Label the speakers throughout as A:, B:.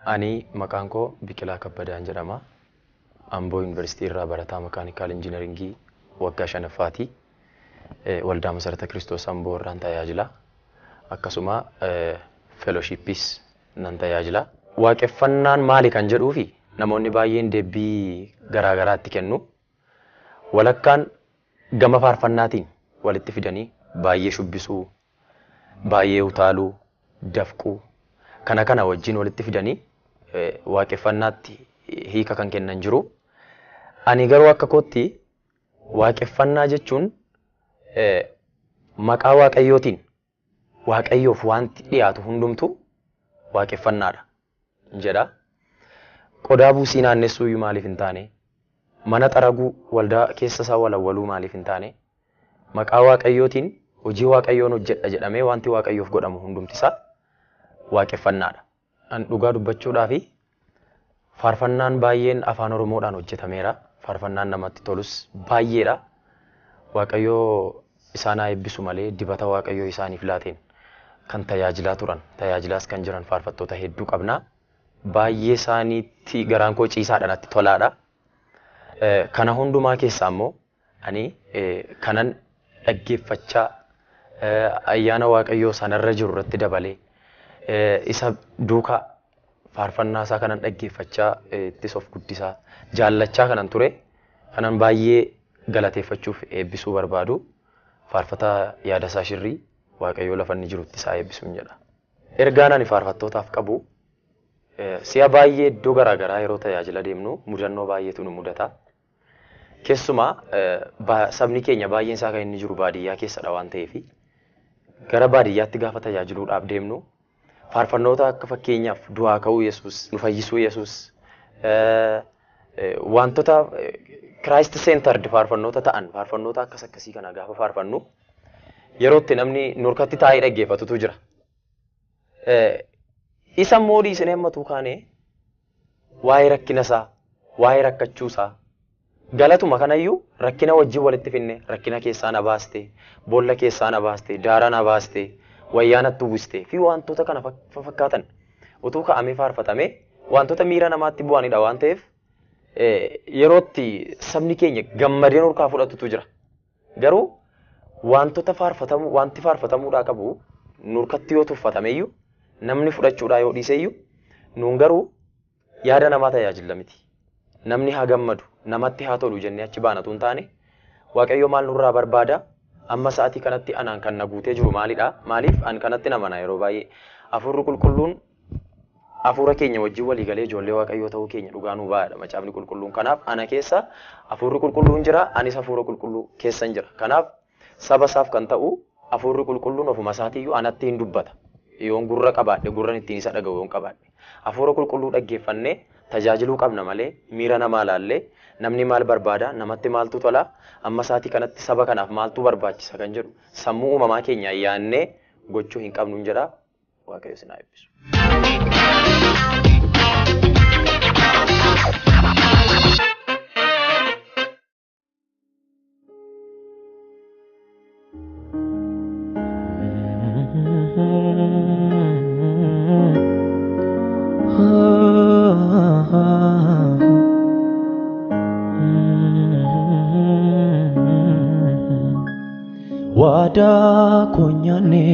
A: Ani maqaan koo Biqilaa Kabbadaan jedhama. Amboo Yuunivarsiitii irraa barataa makaanikaal injiinaringii waggaa shanaffaati. Waldaa Masarata Kiristoos Amboo irraan tajaajila. Akkasuma feeloshiippiis nan tajaajila. Waaqeffannaan maali kan jedhuufi namoonni baay'een deebii garaa garaatti kennu. Walakkaan gama faarfannaatiin walitti fidanii baay'ee shubbisuu, baay'ee utaaluu, dafquu kana kana wajjin walitti fidanii waaqeffannaatti hiika kan kennan jiru. Ani garuu akka kootti waaqeffannaa jechuun maqaa Waaqayyootiin Waaqayyoof wanti dhiyaatu hundumtuu waaqeffannaadha jedha. Qodaa buusii naannessuu iyyuu maaliif hin taane? Mana xaraguu waldaa keessa isaa walawwaluu maaliif hin taane? Maqaa Waaqayyootiin hojii Waaqayyoon hojjedha jedhamee wanti Waaqayyoof godhamu hundumti isaa waaqeffannaadha. An dhugaa dubbachuudhaa fi faarfannaan baay'een afaan Oromoodhaan hojjetameera. Faarfannaan namatti tolus baay'eedha. Waaqayyoo isaan haa eebbisu malee dibata Waaqayyoo isaaniif laateen kan tajaajilaa turan, tajaajilaas kan jiran faarfattoota hedduu qabna. Baay'ee isaaniitti garaan koo ciisaadha natti tolaadha. Kana hundumaa keessaa immoo ani kanan dhaggeeffachaa ayyaana Waaqayyoo sanarra jiru irratti dabalee isa duukaa faarfannaa isaa kanan dhaggeeffachaa ittis of guddisaa jaallachaa kanan ture kanan baay'ee galateeffachuuf eebbisuu barbaadu faarfataa Yaadasaa Shirrii Waaqayyoo lafa inni jirutti isaa eebbisuun jedha. Ergaan ani faarfattootaaf qabu si'a baay'ee iddoo garaa garaa yeroo tajaajila deemnu mudannoo baay'eetu nu mudata. Keessumaa sabni keenya baay'een isaa kan inni jiru baadiyyaa keessadha waan ta'eef gara baadiyyaatti gaafa tajaajiluudhaaf deemnu faarfannoota akka fakkeenyaaf du'aa ka'uu Yesuus, nu fayyisuu Yesuus, wantoota Christ centered faarfannoota ta'an faarfannoota akkas akkasii kana gaafa faarfannu yeroo itti namni nurkatti taa'ee dhaggeeffatutu jira. Isa immoo dhiisnee ammatuu kaanee waa'ee rakkina isaa, waa'ee rakkachuu isaa, galatuma kanayyuu rakkina wajjin walitti finne rakkina keessaa na baaste, boolla keessaa na baaste, daara na baaste, wayyaa natti uwwiste fi wantoota kana fakkaatan utuu ka'amee faarfatamee wantoota miira namaatti bu'anidha waan ta'eef yerootti sabni keenya gammadee nurkaa fudhatutu jira. Garuu wantoota faarfatamu wanti faarfatamuudhaa qabu nurkatti yoo tuffatameyyuu namni fudhachuudhaa yoo dhiiseyyuu nuun garuu yaada namaa tajaajilla miti. Namni haa gammadu, namatti haa tolu jennee achi baanatu hin taane Waaqayyo maal nurraa barbaada? Amma sa'atii kanatti anaan kan na guutee jiru maalidha? Maaliif an kanatti namana yeroo baay'ee Hafuurri qulqulluun hafuura keenya wajjin walii galee ijoollee Waaqayyoo ta'uu keenya dhugaa nuu baay'aadha macaafni qulqulluun. Kanaaf ana keessa hafuurri qulqulluun jira, anis hafuura qulqulluu keessan jira. Kanaaf saba isaaf kan ta'u hafuurri qulqulluun ofuma isaatiiyyuu anatti hin dubbata. Yoon gurra qabaadhe gurran ittiin isa dhaga'u yoon qabaadhe. Hafuura qulqulluu dhaggeeffannee tajaajiluu qabna malee miira namaa laallee namni maal barbaada namatti maaltu tola amma isaatii kanatti saba kanaaf maaltu barbaachisa kan jedhu sammuu uumamaa keenya yaannee gochuu hin qabnu jedha. Waaqayyo isin haa eebbisu.
B: Waadaa koo nyaanne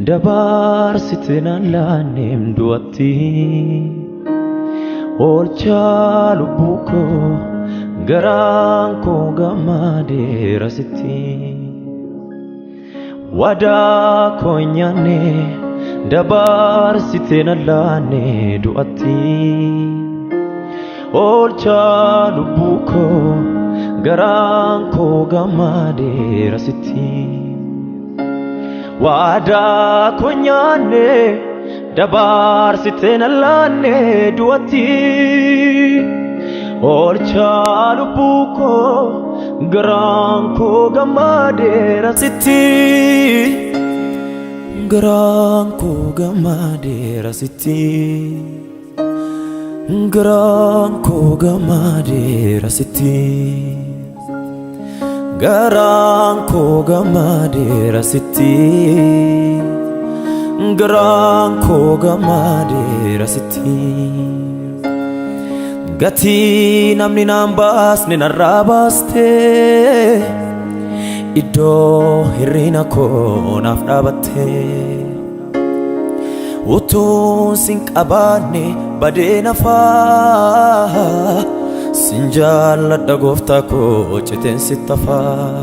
B: dabarsite naan laanneem du'atti. Oolchaa lubbuu koo garaan koo gammadeera sitti. Waadaa koo nyaanne dabarsite naan laanne du'atti. Oolchaa lubbuu koo garaan koo gammadeera sitti. Waadaa koo nyaanne dabarsite naan laanne du'atti. Oolchaa lubbuu koo garaan koo gammadeera sitti. Garaan koo gammadeera sitti. Garaan koo gammadeera sitti. Garaan koo gammadeera sitti. Garaan koo gammadeera sitti. Gatii namni naan baasne narraa baastee, iddoo hirrina koo naaf dhaabattee. Utuun sin qabaanne badee nafaa, sin jaalladha gooftaa koo citeen sitti hafaa.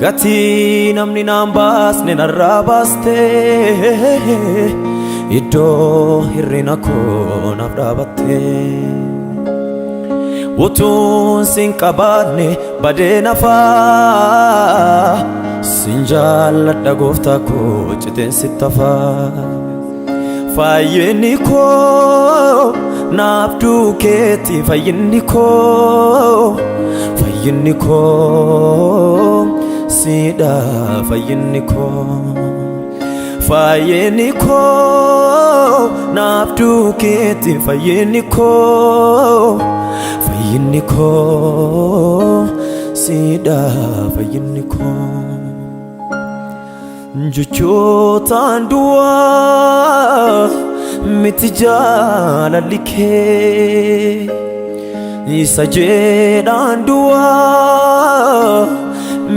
B: Gatii namni naan baasne narraa baastee, iddoo hirrina koo naaf dhaabattee. Utuun sin qabaanne badee nafaa, sin jaalladha gooftaa koo citeen sitti hafaa. Fayyinni koo naaf duukeetti, fayyinni koo, fayyinni koo siidha, fayyinni koo. Fayyinni koo naaf duukeetti, fayyinni koo, fayyinni koo siidha, fayyinni koo. Jechootaan duwwaa miti jaalalli kee, isa jedhaan duwwaa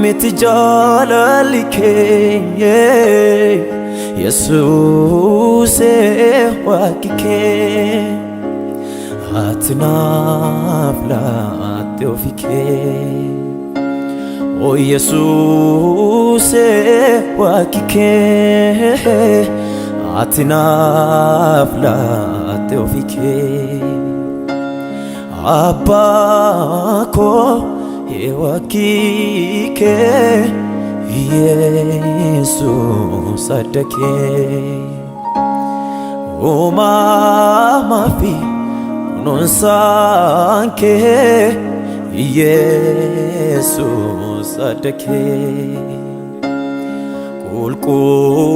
B: miti jaalalli kee, Yesuusee waaqi kee ati naaf laatte ofi kee. O Yesuusee waaqi kee ati naaf laatte ofi kee. Abbaa koo waaqi kee Yesuus adda kee. Uumamaa fi kunuunsaan kee Yesuus adda kee.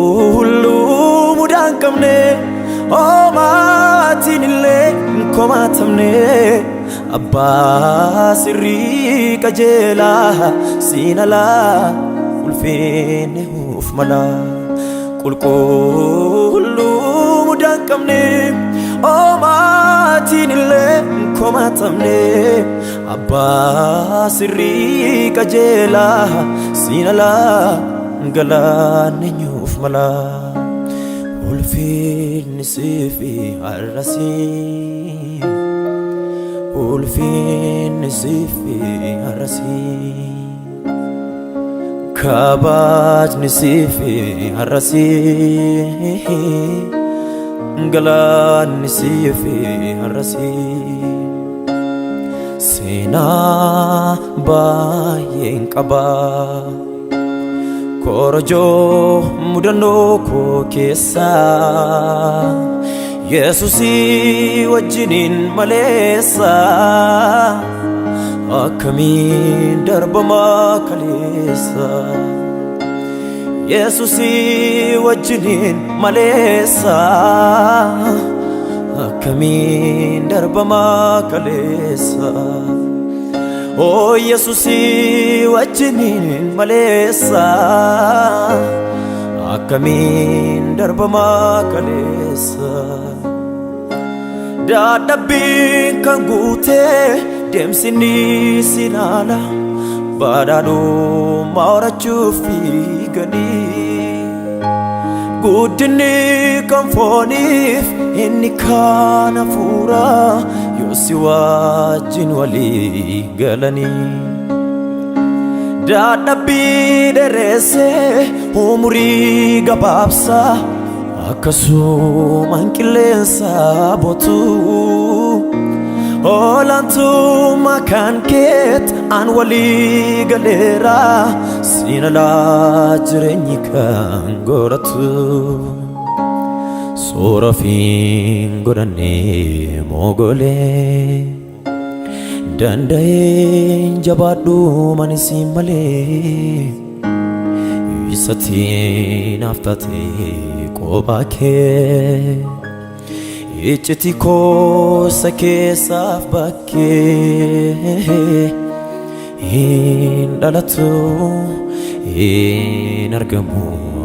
B: Qulqulluu mudaa hin qabne, homaatiin illee hin komaatamne, abbaa sirrii qajeelaa, siin alaa ulfinni huuf mala. Qulqulluu mudaa hin qabne, homaatiin illee hin komaatamne, abbaa sirrii qajeelaa, siin alaa galaanni eenyuuf mala. Ulfinni siif har'asii, ulfinni siif har'asii, kabajni siif har'asii, galaanni siif har'asii. Seenaa baay'een qabaa korojoo mudannoo koo keessaa, Yesuusii wajjiniin maleessa akkamiin darbamaa kaleessa. Yesuusii wajjiniin maleessa akkamiin darbamaa kaleessa. Oo Yesuusii wajjiniin maleessa akkamiin darbamaa kaleessa. Dadhabbiin kan guutee deemsinni sinaala, badhaadhummaa horachuuf fiiganii, guddinni kan fooniif inni kaan hafuuraa yoo si wajjin walii galanii. Dadhabbii dheeressee umurii gabaabsaa, akkasumaan qilleensa botuu, olaantummaa kan keet an walii galeera, siin alaa jireenyi kan godhatu. Soora fiin godhannee mogolee, danda'een jabaadhu mani siin malee, isatti naaf taate qophaa kee. Iccitii koosa keessaaf bakkee hin dhalatu, hin argamu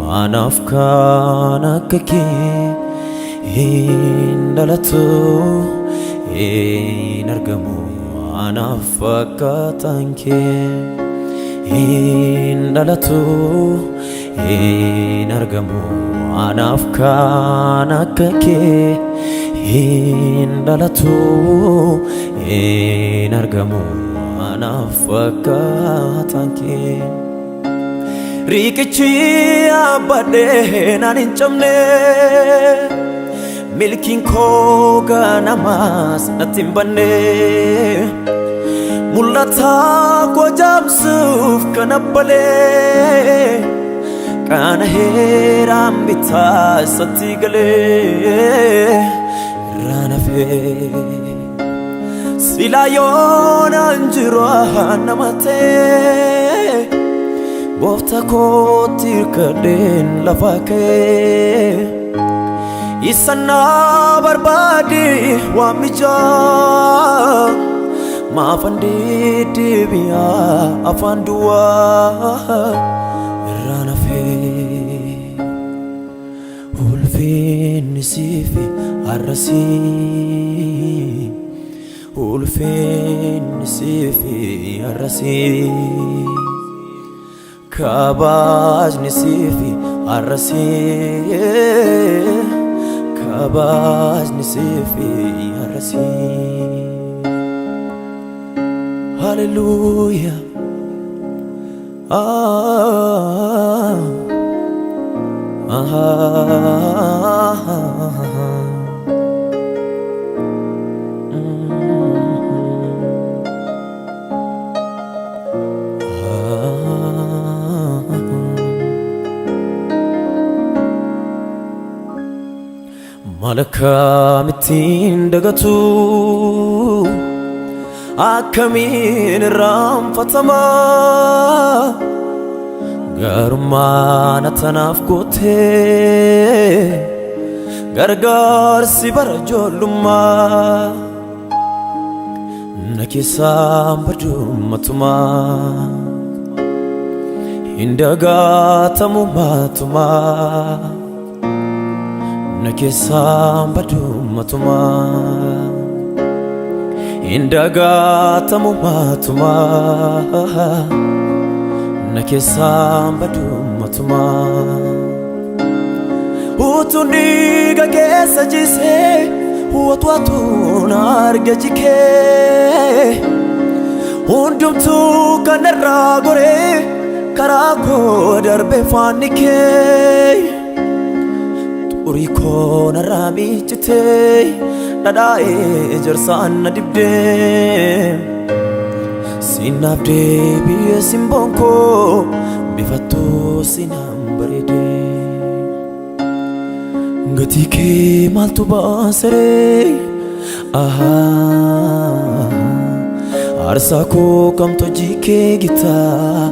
B: Anaaf kan akka kee hin dhalatu, hin argamu. Anaaf fakkaataan kee hin dhalatu, hin argamu. Anaaf kan akka kee hin dhalatu, hin argamu. Anaaf fakkaataan kee. Riqichi abbadhee naan hin cabne, milkiin koo ganamaas natti hin banne. Mul'ata koo jaamsuuf kan abbalee, kana heeraan bitaa isatti galee irraan hafee. Silaa yoonaan jiru nama ta'e, gooftaa kootti hirkadheen lafa ka'ee. Isa na barbaade waan mijaa, maafan deddeebi'aa afaan duwwaa irraan hafee. Ulfinni siif har'asii, ulfinni siif har'asii, kabajni siif har'asii, kabajni siif har'asii. Hallelujah. Ah, ah, ah, ah. Malakkamittiin dagatu, akkamiin irraanfatama gaarummaa tanaaf gootee, gargaarsi bara ijoollummaa na keessaan badumatumaa hin dagatamu matumaa, na keessaan badumatumaa hin dagatamu matumaa, na keessaan badumatumaa. Utuun dhiiga keessa jisee, watu arga jikee, hundumtuu kanarraa goree karaa koo darbe faanni kee. Xurii koo narraa miiccitee, dhadhaa'ee ejersaan na dibdee. Sinaaf deebi'ee simboon koo, bifattuu sinaan bareedee. Gatii kee maaltu baasaree? Ahaa. Aarsaa koo kamtu hojii kee gitaa?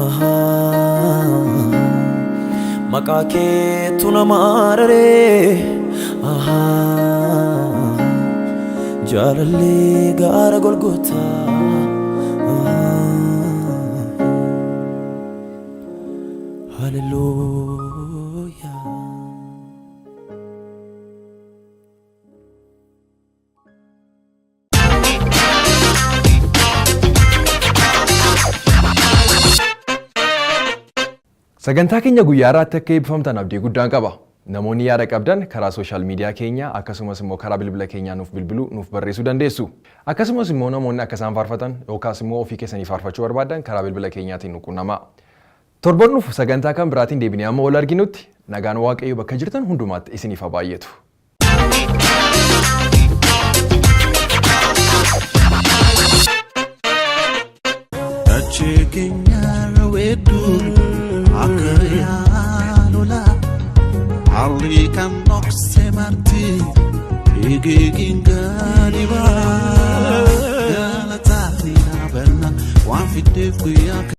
B: Ahaa. Maqaa keetu nama araree? Ahaa. Jaalallee gaara Golgotaa. Ahaa. Hallelujah.
C: Sagantaa keenya guyyaa irraatti akka eebbifamtan abdii guddaan qaba. Namoonni yaada qabdan karaa social media keenya akkasumas immoo karaa bilbila keenyaa nuuf bilbiluu, nuuf barreessuu dandeessu. Akkasumas immoo namoonni akka isaan faarfatan yookaas immoo ofii keessanii faarfachuu barbaadan karaa bilbila keenyaatiin nu qunnamaa. Torban dhufu sagantaa kan biraatiin deebinee amma wal arginutti nagaan Waaqayyo bakka jirtan hundumaatti isiniif haa baay'atu.
D: Dachee keenyarra weedduun akka yaalola haalli kan dhokse marti eegeegiin gadi ba'a galataa ni dhaabanna waan fiddeef guyyaa.